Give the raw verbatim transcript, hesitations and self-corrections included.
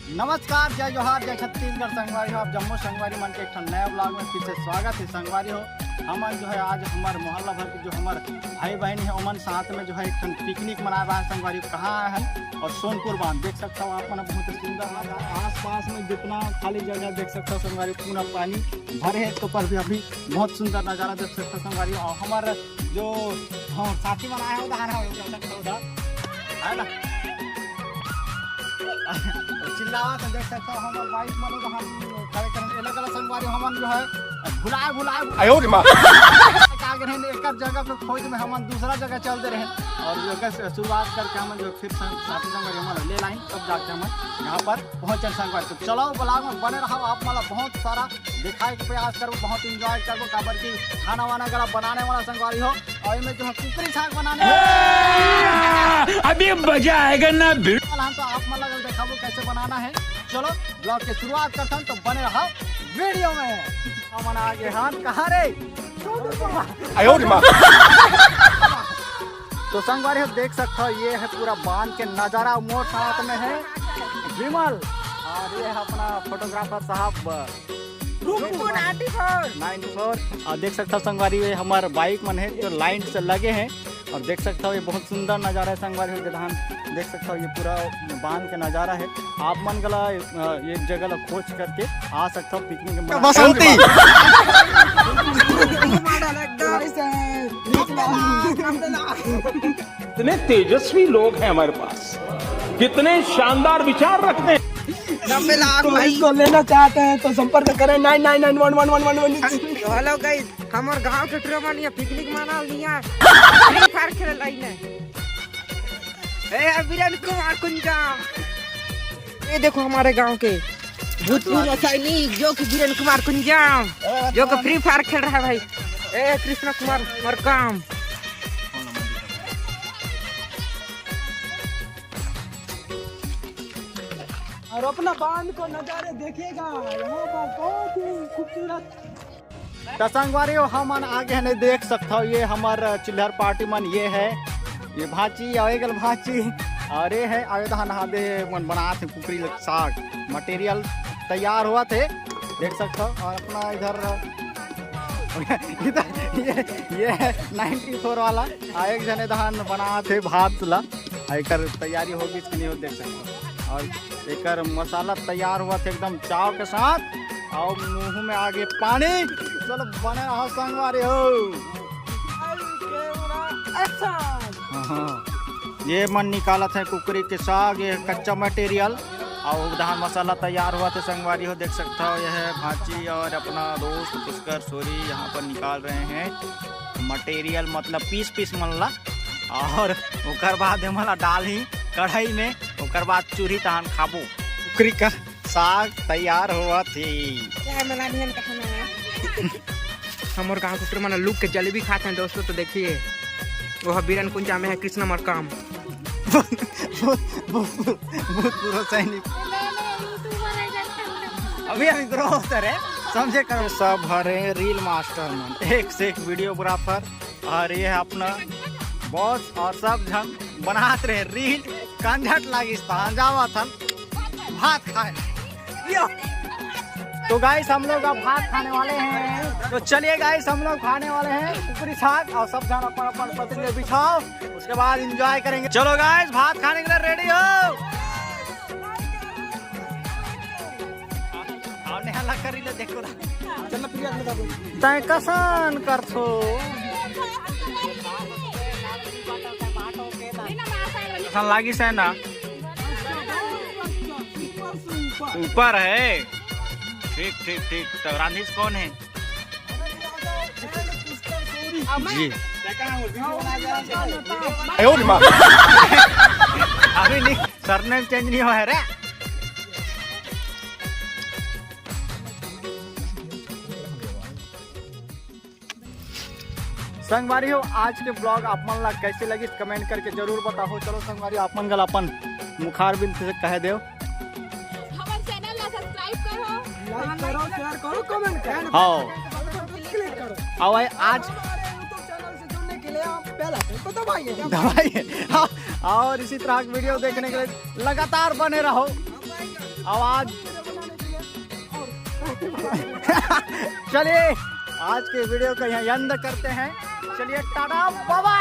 नमस्कार, जय जोहार, जय छत्तीसगढ़ संगवारी हो। आप जम्मो संगवारी मन के एक ठन नया vlog में फिर से स्वागत है संगवारी हो। हमन जो है आज हमारे मोहल्ला भर के जो हमारे भाई बहन है ओमन साथ में जो है एक ठन picnic मनाए बर आए संगवारी हो। कहाँ आए हैं? और सोनपुर बांध देख सकता हो आप मन, बहुत सुंदर नजारा। आसपास में जितना खाली जगह देख सकता हो संगवारी हो, पूरा पानी भरे है तो पर भी अभी बहुत सुंदर नजारा देख सकता हो संगवारी हो। और हमारे जो हम साथी मन आए हैं उधर है, देख सकता हो उधर है ना। चिल्लावा से देख सकता हो, हमर बाइक मन तो हम खड़े करन, अलग अलग संगवारी हमन जो है भुलाए भुलाए आयो रे माँ। का गे रहेन, एकर जगह पे खोज में हमन दूसरा जगह चल दे रहेन। और एकर से शुरुआत करके हमन जो फिर संग, साथी संगवारी हमन ले लाइन, तब जाके हमन यहाँ पर पहुँचन संगवारी। तो चलो vlog में बने रहो, आप मन ला बहुत सारा दिखाए के प्रयास करबो, बहुत enjoy करबो, काबर की खाना वाना गला बनाने वाला संगवारी हो। और इनमें जो है कुकरी साग बनाने अभी मजा आएगा ना भिड़। वाला हम तो आप मन ला देखाबो कैसे बनाना है। चलो vlog के शुरुआत करथन, तो बने रहो video में। हमन आगे हाथ कहाँ रे? आयो रे माँ। तो संगवारी हो देख सकता हो, ये है पूरा बांध के नजारा। मोर साथ में है विमल और ये है अपना photographer साहब। Room two ninety four. Ninety four. और देख सकता हो संगवारी, ये हमारे बाइक मन है जो लाइन से लगे हैं। और देख सकता हो ये बहुत सुंदर नजारा है संगवारी हो, जहाँ देख सकता हो ये पूरा बांध के नजारा है। आप मन गला अ, एक जगह ला खोज करके आ सकता हो picnic में। बसंती। इतने तेजस्वी लोग हैं हमारे पास, कितने शानदार विचार रखते हैं। नब्बे लाख तो भाई। इसको लेना चाहते हैं तो संपर्क करें नाइन नाइन नाइन वन वन वन वन। हेलो गाइस, हमर गांव के टुरा मन यहाँ पिकनिक मना लिया, फ्री फायर खेल लाइन है। ए, बिरेन कुमार कुंजाम, ये देखो हमारे गांव के भूतपूर्व सैनिक जो कि बिरेन कुमार कुंजाम जो कि फ्री फायर खेल रहा है भाई। ए कृष्णा कुमार मरकाम। और अपना बांध को नजारे देखिएगा, यहाँ पर बहुत ही खूबसूरत। त संगवारी हो, हमन आगे हने देख सकथव, ये हमर चिल्हर पार्टी मन, ये है ये भाची, आवे गल भाची, और ये है आवे दहा नहा दे मन बनात है कुकरी लग साग, मटेरियल तैयार हुआ थे, देख सकथव। और अपना इधर इधर ये ये है नाइंटी फोर वाला, आ एक जने दहान बनात है भात ला, आ एकर तैयारी होगी कि नहीं हो देख सकथव। और एकर मसाला तैयार हुआ थे एकदम चाव के साथ। और मुंह में आगे पानी। चलो बने रहो संगवारी हो। हाँ, हाँ। ये मन निकालत है कुकरी के साग, ये कच्चा मटेरियल। और उधार मसाला तैयार हुआ थे संगवारी हो, देख सकता हो। यह है भांची और अपना दोस्त पुष्कर सोरी यहाँ पर निकाल रहे हैं मटेरियल, मतलब पीस पीस मन ला। और ओकर बाद एमन ला डालही कढ़ाई में, ओकर बाद चूरही तहान खाबो। कुकरी का साग तैयार होवत हे। क्या मलानियन का खाना है? हमर गांव कुकुर मन लुक के जलेबी खाते हैं दोस्तों, तो देखिए वो है बीरन कुंजा में है कृष्णा मरकाम। भूत पूर्व सैनिक। अभी अभी ग्रो होता रे, समझे करो। सब हरे रील मास्टर मन, एक से एक वीडियोग्राफर। और ये है अपना बॉस और सब झन बनात रहे रील। कंझट लागिस त जावत हन भात खाए। यो। तो गाइस, हम लोग अब भात खाने वाले हैं। तो चलिए गाइस, हम लोग खाने वाले हैं कुकरी साग और सब झन अपन अपन पतंगे बिछाओ, उसके बाद एंजॉय करेंगे। चलो गाइस, भात खाने के लिए रेडी हो। आउने वाला करी ले देखो ना। चल ना, प्रिया, अपने बाबू। तैं कसन करथो? कसन लागिस हे ना? ऊपर है। ठीक, ठीक, ठीक। तो रांधीस कौन है? जी। अयो रे माँ। अभी नहीं, सरनेम चेंज नहीं हुआ है रे। संगवारी हो, आज के ब्लॉग आप मन ला कैसे लगिस, कमेंट करके जरूर बताओ। चलो संगवारी, आप मन गला अपन मुखार बिंद से कह देव। हमर चैनल ला सब्सक्राइब करो, लाइक करो, शेयर करो, कमेंट करो। हाँ। क्लिक करो। और आज हमारे YouTube चैनल से जुड़ने के लिए आप बेल आइकन को दबाइए। दबाइए। हाँ। और इसी तरह की वीडियो देखने के लिए लगातार बने रहो। आवाज। चलिए, आज के वीडियो को यहाँ एंड करते हैं। चलिए, टाटा, बाय बाय।